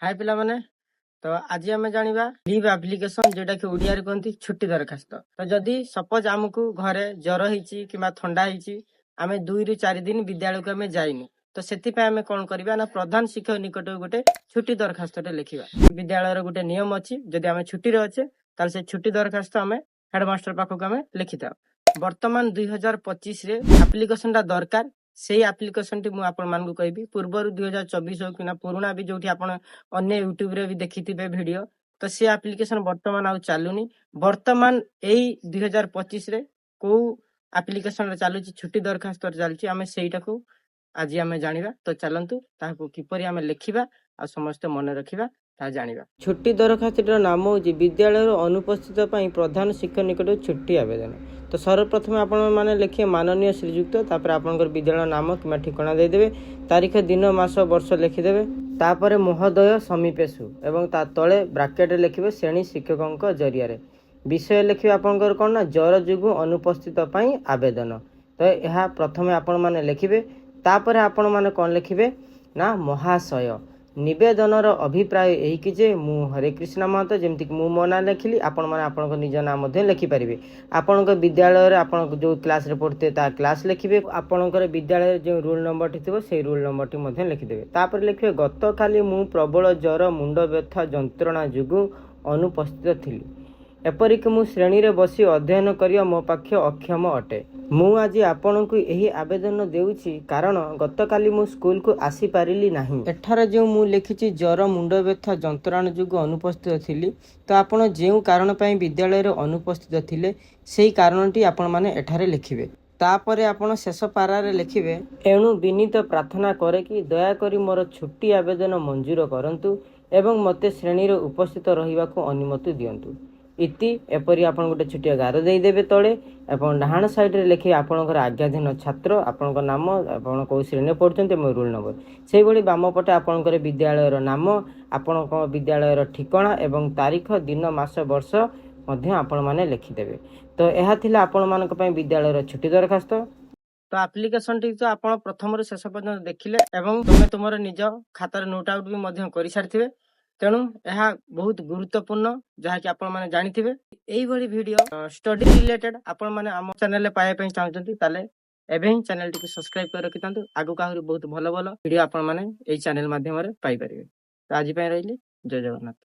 ହାଏ ପିଲାମାନେ, ତ ଆଜି ଆମେ ଜାଣିବା ଲିଭ୍ ଆପ୍ଲିକେସନ, ଯୋଉଟାକି ଓଡ଼ିଆରେ କୁହନ୍ତି ଛୁଟି ଦରଖାସ୍ତ। ତ ଯଦି ସପୋଜ ଆମକୁ ଘରେ ଜ୍ୱର ହେଇଛି କିମ୍ବା ଥଣ୍ଡା ହେଇଛି, ଆମେ 2ରୁ 4 ଦିନ ବିଦ୍ୟାଳୟକୁ ଆମେ ଯାଇନୁ, ତ ସେଥିପାଇଁ ଆମେ କଣ କରିବା ନା ପ୍ରଧାନ ଶିକ୍ଷକ ନିକଟକୁ ଗୋଟେ ଛୁଟି ଦରଖାସ୍ତଟେ ଲେଖିବା। ବିଦ୍ୟାଳୟର ଗୋଟେ ନିୟମ ଅଛି, ଯଦି ଆମେ ଛୁଟିରେ ଅଛେ, ତାହେଲେ ସେ ଛୁଟି ଦରଖାସ୍ତ ଆମେ ହେଡମାଷ୍ଟର ପାଖକୁ ଆମେ ଲେଖିଥାଉ। ବର୍ତ୍ତମାନ 2025ରେ ଆପ୍ଲିକେସନଟା ଦରକାର। ସେଇ ଆପ୍ଲିକେସନଟି ମୁଁ ଆପଣମାନଙ୍କୁ କହିବି। ପୂର୍ବରୁ 2024 ହଉ କିମ୍ବା ପୁରୁଣା ବି, ଯୋଉଠି ଆପଣ ଅନ୍ୟ ୟୁଟ୍ୟୁବରେ ବି ଦେଖିଥିବେ ଭିଡିଓ, ତ ସେ ଆପ୍ଲିକେସନ ବର୍ତ୍ତମାନ ଆଉ ଚାଲୁନି। ବର୍ତ୍ତମାନ ଏଇ 2025ରେ କୋଉ ଆପ୍ଲିକେସନରେ ଚାଲୁଛି, ଛୁଟି ଦରଖାସ୍ତରେ ଚାଲୁଛି, ଆମେ ସେଇଟାକୁ ଆଜି ଆମେ ଜାଣିବା। ତ ଚାଲନ୍ତୁ, ତାହାକୁ କିପରି ଆମେ ଲେଖିବା ଆଉ ସମସ୍ତେ ମନେ ରଖିବା, ତାହା ଜାଣିବା। ଛୁଟି ଦରଖାସ୍ତଟିର ନାମ ହେଉଛି ବିଦ୍ୟାଳୟର ଅନୁପସ୍ଥିତ ପାଇଁ ପ୍ରଧାନ ଶିକ୍ଷକ ନିକଟକୁ ଛୁଟି ଆବେଦନ। ତ ସର୍ବପ୍ରଥମେ ଆପଣମାନେ ଲେଖିବେ ମାନନୀୟ ଶ୍ରୀଯୁକ୍ତ, ତାପରେ ଆପଣଙ୍କର ବିଦ୍ୟାଳୟ ନାମ କିମ୍ବା ଠିକଣା ଦେଇଦେବେ, ତାରିଖ, ଦିନ, ମାସ, ବର୍ଷ ଲେଖିଦେବେ। ତାପରେ ମହୋଦୟ ସମୀପେଷୁ ଏବଂ ତା ତଳେ ବ୍ରାକେଟରେ ଲେଖିବେ ଶ୍ରେଣୀ ଶିକ୍ଷକଙ୍କ ଜରିଆରେ। ବିଷୟ ଲେଖିବେ ଆପଣଙ୍କର କ'ଣ ନା ଜ୍ୱର ଯୋଗୁଁ ଅନୁପସ୍ଥିତ ପାଇଁ ଆବେଦନ। ତ ଏହା ପ୍ରଥମେ ଆପଣମାନେ ଲେଖିବେ। ତାପରେ ଆପଣମାନେ କ'ଣ ଲେଖିବେ ନା ମହାଶୟ, ନିବେଦନର ଅଭିପ୍ରାୟ ଏହିକି ଯେ ମୁଁ ହରେକୃଷ୍ଣ ମହନ୍ତ, ଯେମିତିକି ମୁଁ ମୋ ନାଁ ଲେଖିଲି, ଆପଣମାନେ ଆପଣଙ୍କ ନିଜ ନାଁ ମଧ୍ୟ ଲେଖିପାରିବେ। ଆପଣଙ୍କ ବିଦ୍ୟାଳୟରେ ଆପଣ ଯେଉଁ କ୍ଲାସରେ ପଢ଼ୁଥିବେ, ତା କ୍ଲାସ୍ ଲେଖିବେ। ଆପଣଙ୍କର ବିଦ୍ୟାଳୟରେ ଯେଉଁ ରୋଲ୍ ନମ୍ବରଟି ଥିବ, ସେଇ ରୋଲ୍ ନମ୍ବରଟି ମଧ୍ୟ ଲେଖିଦେବେ। ତାପରେ ଲେଖିବେ, ଗତକାଲି ମୁଁ ପ୍ରବଳ ଜ୍ୱର, ମୁଣ୍ଡ ବ୍ୟଥା ଯନ୍ତ୍ରଣା ଯୋଗୁଁ ଅନୁପସ୍ଥିତ ଥିଲି। ଏପରିକି ମୁଁ ଶ୍ରେଣୀରେ ବସି ଅଧ୍ୟୟନ କରିବା ମୋ ପକ୍ଷେ ଅକ୍ଷମ ଅଟେ। ମୁଁ ଆଜି ଆପଣଙ୍କୁ ଏହି ଆବେଦନ ଦେଉଛି, କାରଣ ଗତକାଲି ମୁଁ ସ୍କୁଲକୁ ଆସିପାରିଲି ନାହିଁ। ଏଠାରେ ଯେଉଁ ମୁଁ ଲେଖିଛି ଜ୍ୱର, ମୁଣ୍ଡ ବ୍ୟଥା ଯନ୍ତ୍ରଣା ଯୋଗୁଁ ଅନୁପସ୍ଥିତ ଥିଲି, ତ ଆପଣ ଯେଉଁ କାରଣ ପାଇଁ ବିଦ୍ୟାଳୟରେ ଅନୁପସ୍ଥିତ ଥିଲେ, ସେଇ କାରଣଟି ଆପଣମାନେ ଏଠାରେ ଲେଖିବେ। ତାପରେ ଆପଣ ଶେଷ ପାରାରେ ଲେଖିବେ, ଏଣୁ ବିନୀତ ପ୍ରାର୍ଥନା କରେ କି ଦୟାକରି ମୋର ଛୁଟି ଆବେଦନ ମଞ୍ଜୁର କରନ୍ତୁ ଏବଂ ମୋତେ ଶ୍ରେଣୀରେ ଉପସ୍ଥିତ ରହିବାକୁ ଅନୁମତି ଦିଅନ୍ତୁ। ଇତି, ଏପରି ଆପଣ ଗୋଟେ ଛୋଟିଆ ଗାର ଦେଇଦେବେ ତଳେ ଏବଂ ଡାହାଣ ସାଇଡ଼ରେ ଲେଖିବେ ଆପଣଙ୍କର ଆଜ୍ଞାଧୀନ ଛାତ୍ର, ଆପଣଙ୍କ ନାମ, ଆପଣ କେଉଁ ଶ୍ରେଣୀରେ ପଢ଼ୁଛନ୍ତି ଏବଂ ରୋଲ୍ ନମ୍ବର। ସେଇଭଳି ବାମ ପଟେ ଆପଣଙ୍କର ବିଦ୍ୟାଳୟର ନାମ, ଆପଣଙ୍କ ବିଦ୍ୟାଳୟର ଠିକଣା ଏବଂ ତାରିଖ, ଦିନ, ମାସ, ବର୍ଷ ମଧ୍ୟ ଆପଣମାନେ ଲେଖିଦେବେ। ତ ଏହା ଥିଲା ଆପଣମାନଙ୍କ ପାଇଁ ବିଦ୍ୟାଳୟର ଛୁଟି ଦରଖାସ୍ତ। ତ ଆପ୍ଲିକେସନଟି ତ ଆପଣ ପ୍ରଥମରୁ ଶେଷ ପର୍ଯ୍ୟନ୍ତ ଦେଖିଲେ ଏବଂ ତୁମେ ତୁମର ନିଜ ଖାତାରେ ନୋଟ୍ ଆଉଟ୍ ବି ମଧ୍ୟ କରିସାରିଥିବେ। ତେଣୁ ଏହା ବହୁତ ଗୁରୁତ୍ୱପୂର୍ଣ୍ଣ, ଯାହାକି ଆପଣମାନେ ଜାଣିଥିବେ। ଏଇଭଳି ଭିଡ଼ିଓ ଷ୍ଟଡି ରିଲେଟେଡ୍ ଆପଣମାନେ ଆମ ଚ୍ୟାନେଲରେ ପାଇବା ପାଇଁ ଚାହୁଁଛନ୍ତି, ତାହେଲେ ଏବେ ହିଁ ଚ୍ୟାନେଲଟିକୁ ସବସ୍କ୍ରାଇବ କରି ରଖିଥାନ୍ତୁ। ଆଗକୁ ଆହୁରି ବହୁତ ଭଲ ଭଲ ଭିଡ଼ିଓ ଆପଣମାନେ ଏଇ ଚ୍ୟାନେଲ ମାଧ୍ୟମରେ ପାଇପାରିବେ। ତ ଆଜି ପାଇଁ ରହିଲି। ଜୟ ଜଗନ୍ନାଥ।